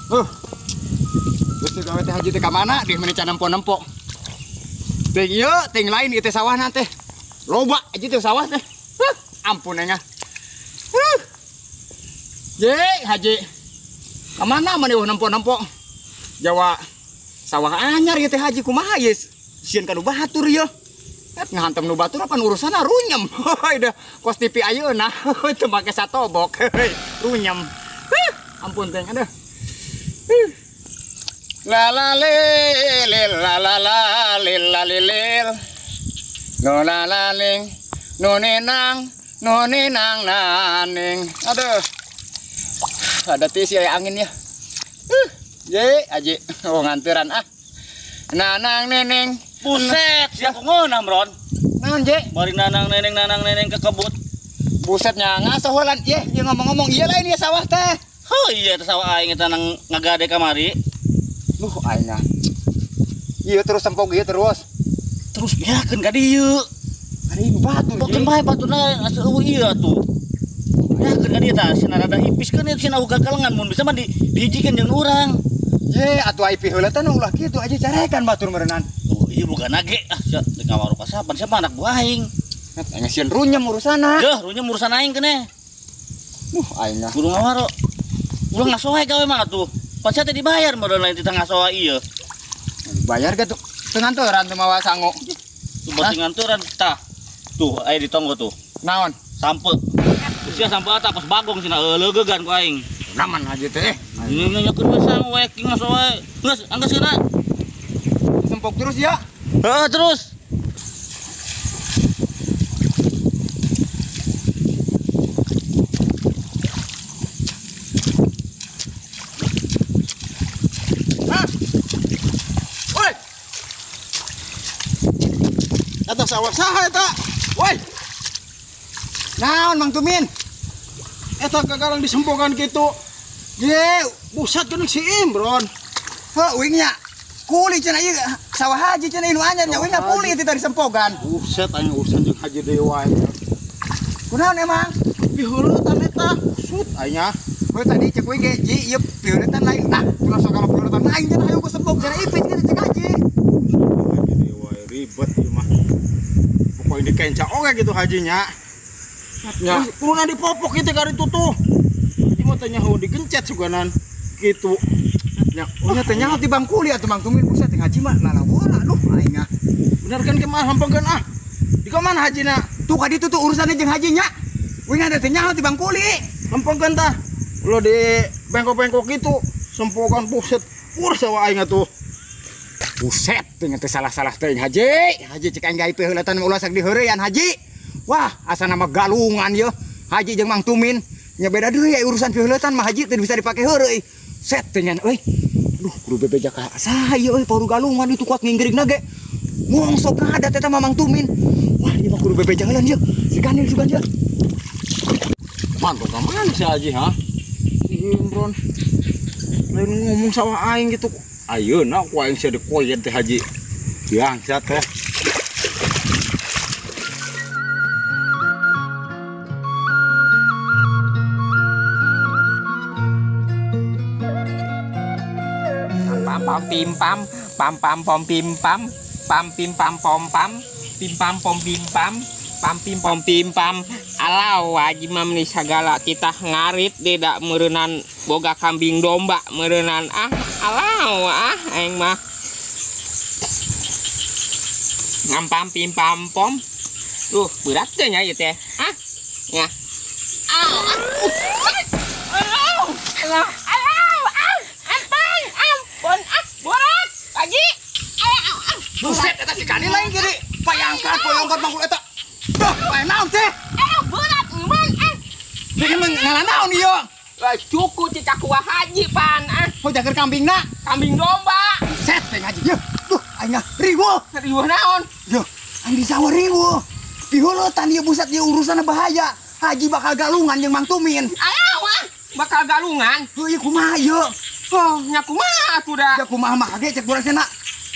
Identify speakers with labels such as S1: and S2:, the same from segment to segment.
S1: Geus gawe teh haji teh ka mana deh meni can nempo-nempo. Ting ieu ting lain ieu teh sawahna teh. Loba aja teh sawah teh. Ampun engah. Ye haji. Ka mana meni eueuh nempo-nempo. Jawa sawah anyar ieu teh haji kumaha ieu sieun ka nu batur ieu. Et ngahantem nu batur apan urusanna runyem. Heuh kos TV ayeuna teu make satobok. Runyem. Ampun teh aduh. La la le le la la la le la le le. No la la ling no nenang no nenang naning. Aduh. Ada tisi aya angin ya. Ye aji oh nganteran ah. Nanang neneng.
S2: Buset, siapa ngeunam Ron?
S1: Naon je?
S2: Bari nanang neneng kekebut.
S1: Busetnya ngasoh heulan. Ye, ieu ngomong-ngomong ieu lain ieu sawah teh.
S2: Heuh, iya teh sawah aing eta nang ngagade kamari.
S1: Duh aing ah. Ieu terus sempog ieu terus.
S2: Terus beakeun ka dieu.
S1: Ari batu.
S2: Bokeun bae batuna asa eueuh ieu atuh. Beakeun ka dieu tah cenah rada ipiskeun ieu cenah gagalengan mun bisa mah dihijikeun jeung urang.
S1: Ye, atuh ai piheuleutan ulah kitu aja carekan batur meureunan.
S2: Oh, iya bukan nage ah sia di ngawaru kasapan siapa anak buah aing.
S1: Aing sieun runyem urusanna.
S2: Deuh, runyem urusan aing keneh.
S1: Aing ah.
S2: Kudu ngawaro. Ulah ngasoe gawe mah atuh. Pan sia teh dibayar meureun lain titah ngasoa ieu.
S1: Dibayar ge tuh. Teu ngantoran teu mawa sangu.
S2: Tuh beuti ngantoran tah. Tuh aya di tonggo tuh.
S1: Naon?
S2: Sampe. Sia sampe eta pas bagong cenah leugegan ku aing.
S1: Naman haji teh.
S2: Nyanyakeun we sangu we ki ngasoe. Geus anggeus kana.
S1: Sempok terus ya.
S2: Heeh, terus.
S1: Hah?
S3: Woi. Eta sawah saha eta? Woi.
S1: Naon Mang Tumin?
S3: Eta kagalang disempokan kitu.
S1: Ye,
S3: buset geuning si Imron.
S1: Heuh, uing nya. Kuli cenah ieu sawah haji cenah nu anyar nya uing kuli teh tadi sempogan.
S3: Buset aing urusan jeung haji deui wae.
S1: Kunaon emang?
S3: Piheuletan eta. Sut aing nya.
S1: Heuh tadi cek uing ge ji ieu piheuletan lain. Nah, ulah sok kalau piheuletan lain cenah hayu sempog cenah ipis kitu cek haji.
S3: Haji deui wae ribet ieu mah. Pokoknya dikenca oge gitu hajinya.
S1: Ya.
S3: Kurang dipopok kitu ka ditu tuh. Haji mah teh nyaho digencet suganan kitu.
S1: Ya, oh nya teh nyaho ti Bangkuli atuh Mang Tumin buset teh haji mah lalawola duh aing ah.
S3: Bener kan kemah hampangkeun ah. Di ka mana hajina?
S1: Tuh ka ditu tuh urusanna jeung hajinya. Uing ada teh nyaho ti Bangkuli.
S3: Hampangkeun tah. Ulah di bengkok-bengkok kitu, sempokan buset. Pur sawah aing atuh.
S1: Buset teh teh salah-salah teh haji. Haji cek aing gae piheuletan ulah sak diheureyan haji. Wah, asa nama galungan yeuh. Haji jeung Mang Tumin nya beda deui urusan piheuletan mah haji teu bisa dipake heureuy. Set teh nyan euy. Duh, kudu bebeja ka saha ieu euy paru galungan itu kuat nginggiringna ge. Ngongsok ada teh Mamang Tumin. Wah, ieu mah kudu bebeja heulan ieu. Si Ganil sugan ieu.
S3: Mantap ka mana si Haji ha? Imron. Lain ngomong sawah aing gitu. Ayeuna ku aing sia dikoyen teh Haji. Biang sia teh.
S4: Pam pim pam pam pam pom pim pam pam pim pam pom pam pim pam pom pim pam pam pim pom pim pam. Alau haji mah meni sagala titah ngarit tidak meureunan boga kambing domba meureunan ah alau ah aing mah ngampam pim pam pom. Duh berat teh nya ieu teh ah nya au alau alau alau ah ampun ampun ah berat pagi.
S1: Buset eta si Kanil lain gini payangkat poyongkot mangkul eta. Duh, aya naon teh?
S4: Berat mun ah.
S1: Ieu mah ngalanaon ieu?
S4: Cukup cicak kuah haji pan ah.
S1: Oh jager kambingna?
S4: Kambing domba.
S1: Buset teh haji. Yeuh, duh aing mah riweuh.
S4: Riweuh naon?
S1: Yeuh, aing di sawah riweuh. Piheuletan ieu buset ieu urusanna bahaya. Haji bakal galungan jeung Mang Tumin.
S4: Alah ah, bakal galungan.
S1: Heuh ieu kumaha ieu?
S4: Oh, nya kumaha atuh da?
S1: Ya kumaha mah kage cek urang cenah.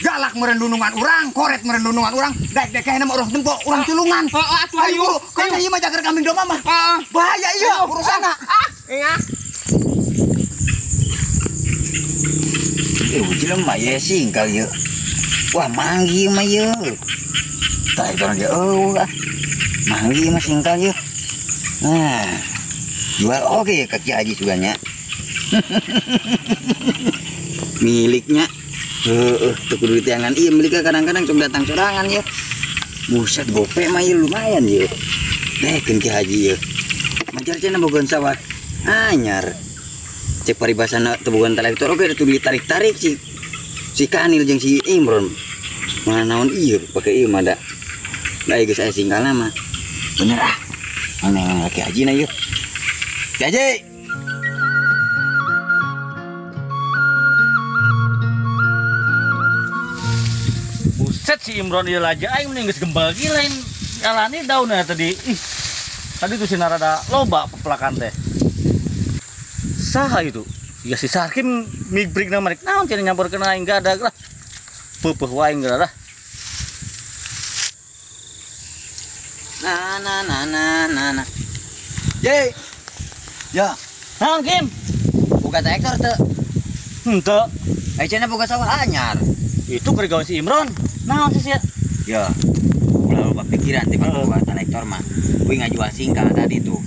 S1: Galak meureun dunungan urang, koret meureun dunungan urang, daek-daek kana mah urang tempo, urang tulungan.
S4: Heeh atuh ayo.
S1: Kana ieu mah jager kambing domba mah. Bahaya ieu urusanna.
S4: Ah, iya.
S1: Jelema ye singkal ye. Wah manggi mah ye. Tah itu dia eueuh ah. Manggi mah singkal ye. Nah, jual oke ya kaki haji suganya. Miliknya. Heeh, teu kudu diteangan ieu miliknya kadang-kadang sok datang sorangan ye. Buset gope mah ieu lumayan ye. Dehkeun ki haji ye. Majar cenah bogoan sawah. Anyar. Cek paribasana teu bogoan traktor oge teu ditarik-tarik si Kanil jeung si Imron. Mana naon ieu pake ieu mah da. Da geus aya singkalna mah. Bener ah. Mana laki haji na ieu. Ki Haji.
S2: Buset si Imron ieu laja aing mending geus gembal ge lain alani daunna tadi. Ih. Tadi tuh si narada loba pepelakan teh. Saha itu? Ya si Sarkim migbrik na marik naon cenah nyamperkeun aing gadag lah. Peupeih wae aing lah.
S1: Na na na na na na. Ye. Ya.
S2: Naon Kim?
S1: Boga traktor teu?
S2: Henteu.
S1: Ai cenah boga sawah anyar.
S2: Itu keur gawe si Imron. Naon sih sia?
S1: Ya. Ulah loba pikiran teh boga traktor mah. Kuy ngajual singkal tadi tuh.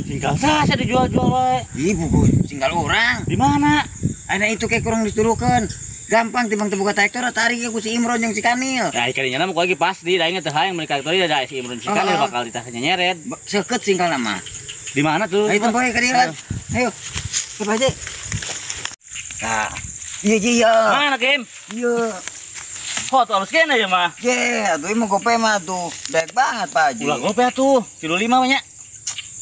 S2: Singkal sah sia dijual-jual wae.
S1: Ih, buku singkal urang.
S2: Di mana?
S1: Ayeuna itu kayak kurang diturukeun. Gampang timbang teu boga traktor tarik ku si Imron jeung si Kanil.
S2: Ya kadinya mah ku lagi pasti da aing teh hayang meuli traktor da si Imron si Kanil bakal ditah nyeret.
S1: Seukeut singkalna mah.
S2: Di mana tuh?
S1: Ayo tempoe ka dieu. Ayo. Ke Haji. Nah, iya iya.
S2: Mana Kim?
S1: Iya.
S2: Kok tuh halus kene ya mah?
S1: Ye, atuh ieu mah gope mah tuh. Daek banget Pak Haji.
S2: Ulah gope atuh, 35 mah nya.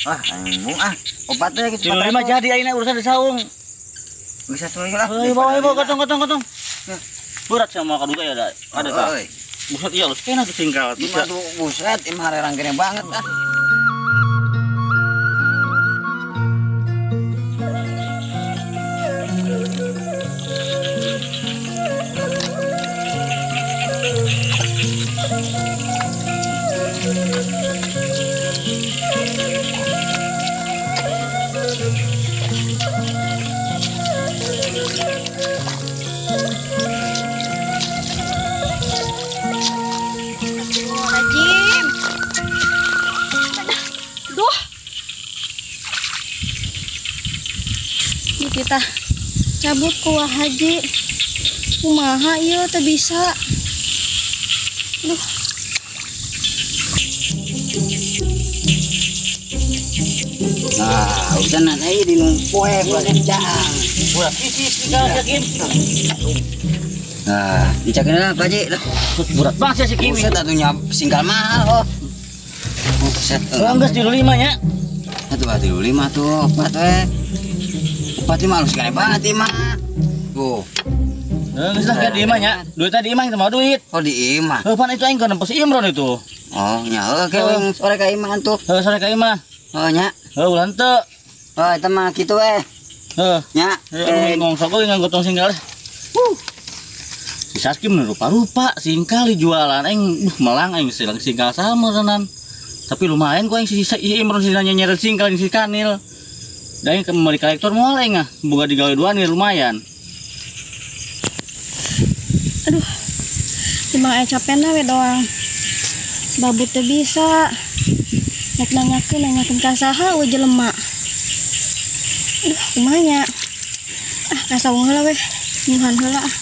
S1: Ah, embung ah. Opat teh geus
S2: 35 jadi ayeuna urusan di saung.
S1: Bisa tuh lah.
S2: Ayo bawa ayo gotong gotong gotong. Berat sama kaduga ya ada. Ada tah. Buset iya halus kene tuh singkal.
S1: Bisa tuh buset ieu mah harerang kene banget ah.
S5: Kita cabut ku Haji kumaha ieu teu bisa. Duh.
S1: Nah, urusan euy di nu poe ulah caang.
S2: Ulah sisi tinggal ya Kim.
S1: Nah, dicakeun lah Pak Haji.
S2: Berat banget si Kim.
S1: Buset atuh nya singkal mahal oh. Buset.
S2: Geus 35 nya.
S1: Atuh 35 tuh, opat we. Pati mah halus kene banget ieu mah. Tuh.
S2: Geus lah di imah nya. Duitna di imah itu mah duit.
S1: Oh di imah.
S2: Heuh pan itu aing keur nempo si Imron itu.
S1: Oh nya heuh ke sore ka imah tuh.
S2: Heuh sore ka imah.
S1: Oh nya.
S2: Heuh ulah henteu.
S1: Oh eta mah kitu we.
S2: Heuh.
S1: Nya.
S2: Ngong sok euy gotong singkal. Si Sarkim rupa-rupa singkal dijualan aing melang aing singkal sama tenan. Tapi lumayan ku aing si Imron si nyeret singkal si Kanil. Da aing meuli kolektor moal aing ah, boga digawe dua nih lumayan.
S5: Aduh. Timbang aya capena we doang. Babut teu bisa. Nek nanyakeun ka saha we jelema. Aduh, kumaha nya? Ah, ka saung heula we. Nyuhan heula ah.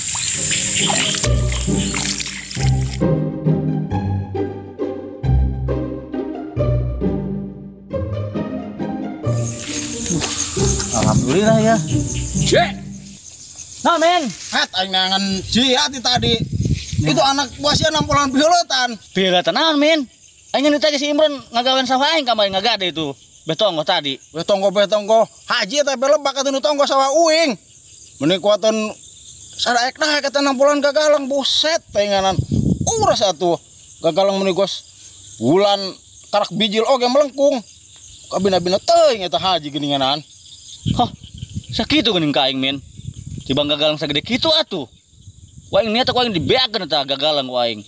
S2: Alhamdulillah ya.
S3: Cek.
S2: Nah, men.
S3: Hat aing nangan jia ti tadi. Ya. Itu anak buah sia nampolan piheuleutan.
S2: Piheuleutan naon, men? Aing nitah si Imron ngagawean sawah aing kamari ngagade itu. Betonggo tadi.
S3: Betonggo. Haji teh belebak atuh nu tonggo sawah uing. Meuni kuatan sadaek nah kata nampolan gagalang buset teh nganan. Uras atuh. Gagalang meuni gos bulan karak bijil oge melengkung. Kabina-bina teuing eta haji geuninganan.
S2: Hah, sakitu geuning ka aing men. Tibang gagalang sagede kitu atuh. Ku aing niat ku aing dibeakeun eta gagalang ku aing.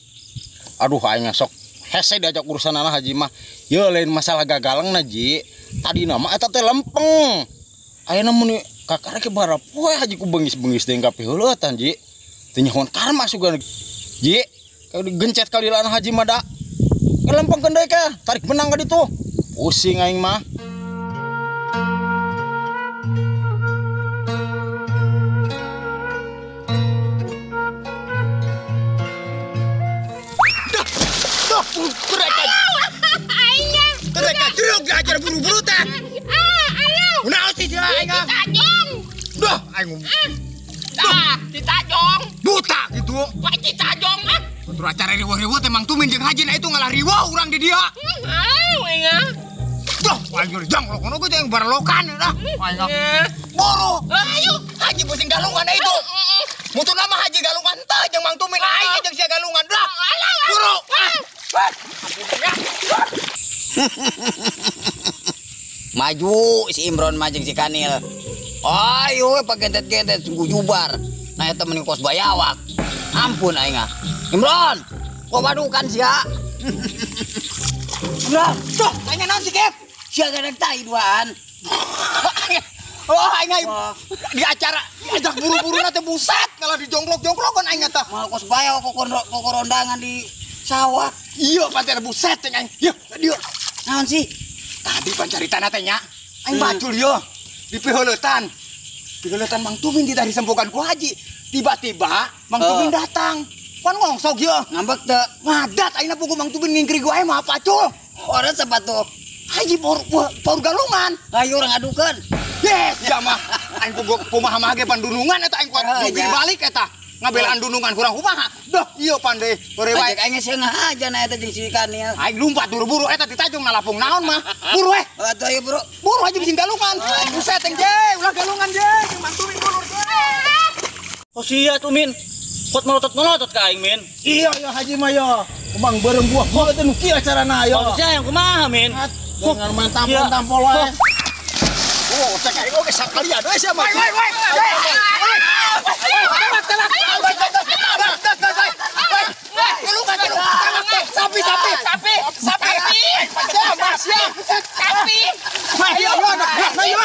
S3: Aduh aing sok hese diajak urusan anak haji mah. Ye lain masalah gagalangna ji. Tadi nama eta teh lempeng. Ayeuna mun Kakara ke barapoe haji ku bengis-bengis deui ka piheuletan Ji. Teu nyahoan karma sugan. Ji, gencet kalilaan haji mah da. Lempengkeun deui ka, tarik benang ka ditu. Pusing aing mah.
S1: Duh, mereka jeruk diajar buru-buru teh. Kunaon sih sia aing ah?
S4: Citajong.
S1: Duh, aing.
S4: Tah, citajong.
S1: Buta gitu.
S4: Wah, citajong ah.
S1: Batur acara riweuh-riweuh teh Mang Tumin jeung Haji na itu ngalah riweuh urang di dia.
S4: Aing ah.
S1: Duh, aing jang lo kono ge jeung barlokan dah. Aing ah. Buru.
S4: Ayo,
S1: Haji pusing galungan na itu. Mutu nama Haji galungan teh jeung Mang Tumin aing jeung sia galungan dah. Buru.
S6: Maju si Imron majeng si Kanil. Ayo pagentet-gentet sungguh jubar. Nah eta mending kos bayawak. Ampun aing ah. Imron, kok wadukan sia? Imron,
S1: tuh tanya naon si Kep?
S6: Sia gadek tai duaan.
S1: Oh aing di acara diajak buru-buru na teh buset kalau dijongklok-jongklokan aing teh.
S6: Mal kos bayawak kok rondangan di sawah.
S1: Iya pancar buset teh aing. Ieu dieu.
S6: Naon sih?
S1: Tadi pancarita teh nya. Aing bacul yo di piheuletan. Piheuletan Mang Tumin di tadi sempokan ku Haji. Tiba-tiba Mang Tumin datang. Pan ngongsog yo.
S6: Ngambek teu.
S1: Ngadat aingna pugu Mang Tumin ngingkri gua aing mah pacul.
S6: Orang sepatu.
S1: Haji paur galungan.
S6: Ayo urang adukeun.
S1: Yes, ya mah. Aing pugu kumaha mah ge pandunungan eta aing kuat jungkir balik eta. Ngabelaan dunungan kurang kumaha. Duh, ieu pandai. Hore wae.
S6: Ajak aing sieun aja na eta jeung si Kanil.
S1: Aing lumpat buru-buru eta ditajung nalapung naon mah. Buru eh.
S6: Atuh ayo buru.
S1: Buru aja bising galungan. Buset teng je, ulah galungan je, jeung Mang Tumin bulur je.
S2: Oh sia tuh Min. Pot melotot-melotot ka aing Min.
S3: Iya ya Haji mah ya. Kumang beureum buah gua teh nu kieu acarana ayo.
S2: Maksudnya yang kumaha Min?
S3: Jangan main tampol-tampol wae. Oh, cek aing oge sakalian we sia mah.
S1: Woi, woi, woi. Sapi, sapi, sapi, sapi, sapi. Ayo, ayo,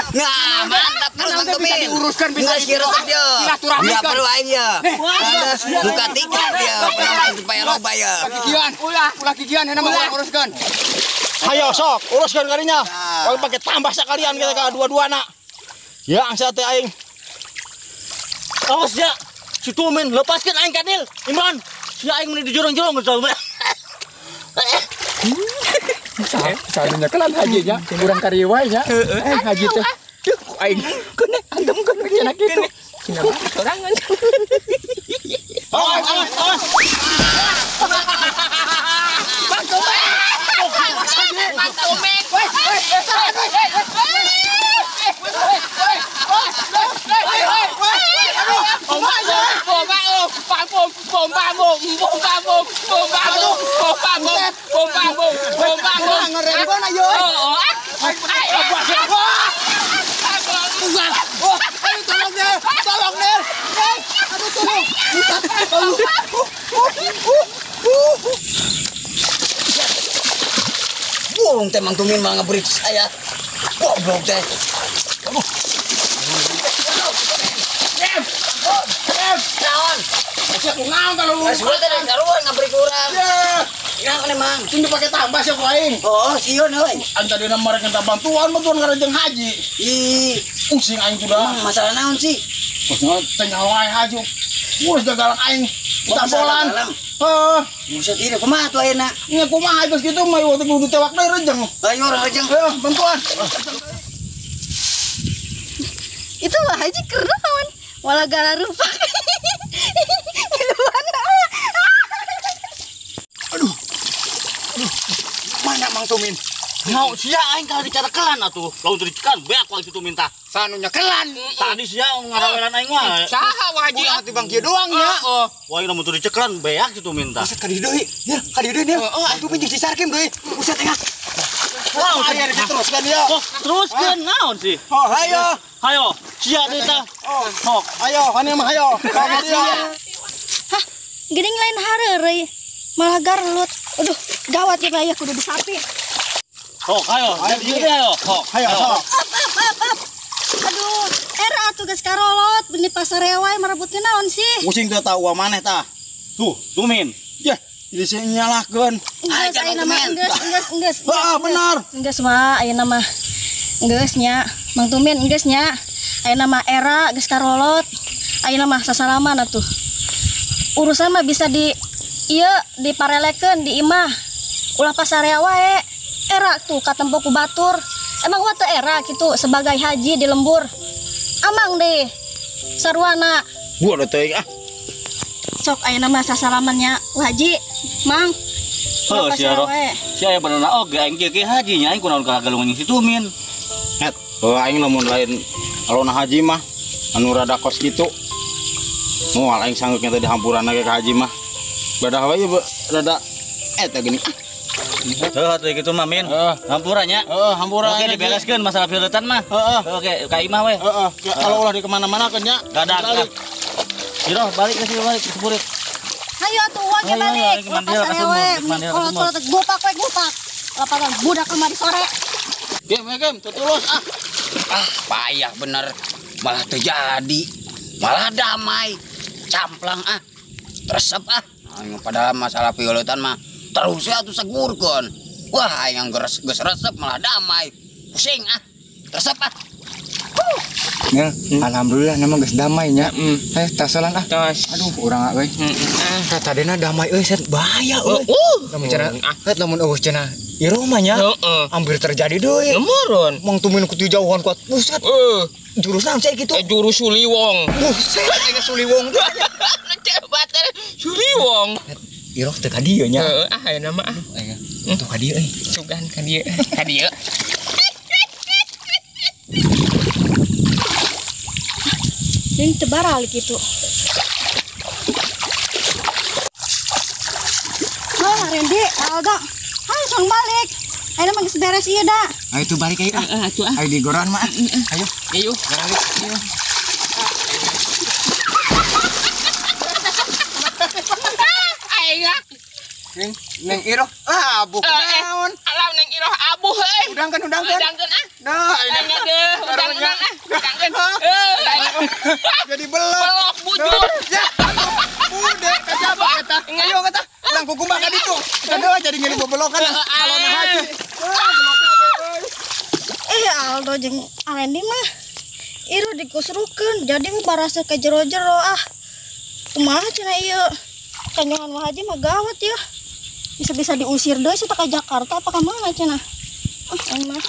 S6: Nah, mantap terus Mang Tumin.
S1: Bisa diuruskan, bisa
S6: silaturahmi. Enggak perlu aing ya. Buka tiket ya, supaya loba ya.
S1: Kikian, ulah kikian enak mah uruskan.
S3: Ayo sok, uruskan karinya. Kalau pakai tambah sekalian kita ke dua-dua nak. Ya, angsa teh aing.
S2: Awas ya. Si Tumin, lepaskan aing Kanil. Imron, si aing meni dijorong-jorong geus.
S1: Sanunya kelan haji nya, urang kariwai nya. Haji teh. Duh, aing keun antemkeun cenah kitu. Cenah sorangan.
S3: Awas, awas, awas.
S4: Mang Tumin. Mang Tumin.
S6: Burung teh Mang Tumin mah ngebrik saya. Goblok teh. Aduh. Naon?
S3: Sia kunaon kalau lu.
S6: Geus teh karuan ngabrik urang. Naon emang?
S3: Cing dipake tambah sia ku aing.
S6: Oh, sieun euy.
S3: An tadina mereka minta bantuan, bantuan ngarejeng haji.
S6: Ih,
S3: pusing aing kuda.
S6: Emang masalah naon sih?
S3: Kos teh nyawa aing haji. Urus gagalang aing. Tampolan. Heeh.
S6: Buset ieu kumaha tuh ayeuna?
S3: Nya kumaha geus kitu mah ieu teh kudu tewak deui rejeng.
S6: Ayo urang rejeng.
S3: Ayo bantuan.
S5: Itu mah haji keren. Wala gara rupak. Ngiluan.
S1: Aduh. Aduh. Mana Mang Tumin?
S2: Mau sia aing kalau dicarekelan atuh. Lamun teu dicekan beak waktu itu minta.
S1: Sanunya kelan.
S2: Tadi sia ngarawelan aing wae.
S4: Saha wajib
S1: atuh bang kieu doang nya.
S2: Heeh. Wah lamun teu dicekelan beak itu minta.
S1: Buset ka dieu deui. Ya, ka dieu deui nya. Mang Tumin jeung si Sarkim deui. Buset engah.
S2: Wah,
S3: aya diteruskeun ya.
S2: Oh, teruskeun naon sih?
S3: Oh, hayo.
S2: Hayo, sia deui tah.
S3: Oh, sok. Ayo, kani mah hayo.
S5: Hah, geuning lain hareureuy. Malah garlut. Aduh, gawat ya bayah kudu disapi.
S2: Sok, ayo, ayo, sok, ayo, sok.
S5: Up, up. Aduh, era atuh geus karolot beuni pasarewai merebutkeun naon sih?
S3: Pusing teu tahu maneh tah.
S2: Tuh, Tumin.
S3: Yah, jadi saya nyalahkeun.
S5: Geus ayeuna mah geus.
S3: Heeh, benar.
S5: Geus mah ayeuna mah. Geus nya, Mang Tumin geus nya. Ayeuna mah era geus karolot. Ayeuna mah sasalaman atuh. Urusan mah bisa di ieu diparelekeun di imah. Ulah pasarea wae. Era tuh katempo ku batur. Emang wa teu era kitu sebagai haji di lembur. Amang deh sarwana.
S3: Gua da teuing ah.
S5: Sok ayeuna mah sasalamannya haji, Mang.
S2: Heuh sia roh. Sia aya benerna oge aing kieu haji nya aing kunaon ka galungan si Tumin.
S3: Het, heuh aing lamun lain alona haji mah anu rada kos kitu. Moal aing sanggeuk nya teh dihampuran ge ka haji mah. Badah wae rada eta geuning ah.
S2: Heuh atuh kitu mah Min. Hampura nya.
S3: Heeh, hampura.
S2: Oke dibereskeun masalah pieuletan mah.
S3: Heeh.
S2: Oke, ka imah we.
S3: Heeh, kalau ulah di kemana-mana kan nya.
S2: Gadag. Iroh balik ke sini balik ke sepurit.
S5: Hayu atuh uang ge balik. Pasar we. Kolot-kolot gopak we gopak. Lapangan budak kemari sore.
S3: Gem, gem, tetulus ah.
S6: Ah, payah bener. Malah terjadi. Malah damai. Camplang ah. Resep ah. Padahal masalah pieuletan mah terus ya atuh segurkeun. Wah, aing yang geus resep malah damai. Pusing ah. Resep ah.
S1: Ya, alhamdulillah nama geus damai nya. Eh, tasolan ah. Aduh, urang euy. Tah tadina damai euy, set bahaya euy. Lamun cenah, het lamun eueuh cenah. Iroh mah nya. Hampir terjadi deui.
S4: Meureun.
S1: Mang Tumin ku jauhan kuat. Buset. Jurus naon cai kitu?
S4: Jurus Suliwong.
S1: Buset, aing Suliwong teh.
S4: Cebat Suliwong.
S1: Iroh teu ka dieu nya.
S4: Heeh, ah ayeuna mah ah.
S1: Tuh ka dieu euy.
S4: Sugan ka dieu. Ka dieu.
S5: Ini tebaralik itu. Wah, Randy, Aldo. Hayo sang balik. Ayo mah geus beres ieu da.
S1: Ayo tuh balik ayo.
S4: Heeh, atuh ah.
S1: Ayo di goran mah. Ayo.
S4: Ayo.
S1: Balik.
S4: Ayo. Aing ah.
S1: Neng, Neng Iroh, abuh naon?
S4: Alam Neng Iroh abuh euy.
S1: Udangkeun, udangkeun.
S4: Udangkeun ah.
S1: Nah,
S4: aing deh, udang-udang ah. Udangkeun.
S1: Jadi belok.
S4: Belok bujur.
S1: Ya, udah kacabak eta. Ayo kata, urang kukumbah ka ditu. Aduh jadi ngilu bebelokan alona haji. Wah, belok kabeh euy.
S5: Eh, Aldo jeung Alendi mah Iroh dikusrukeun jadi mah barasa ka jero-jero ah. Kumaha cenah ieu? Kanyohan mah haji mah gawat ya. Bisa-bisa diusir deui sia ka Jakarta apa ka mana cenah? Ah, aing mah.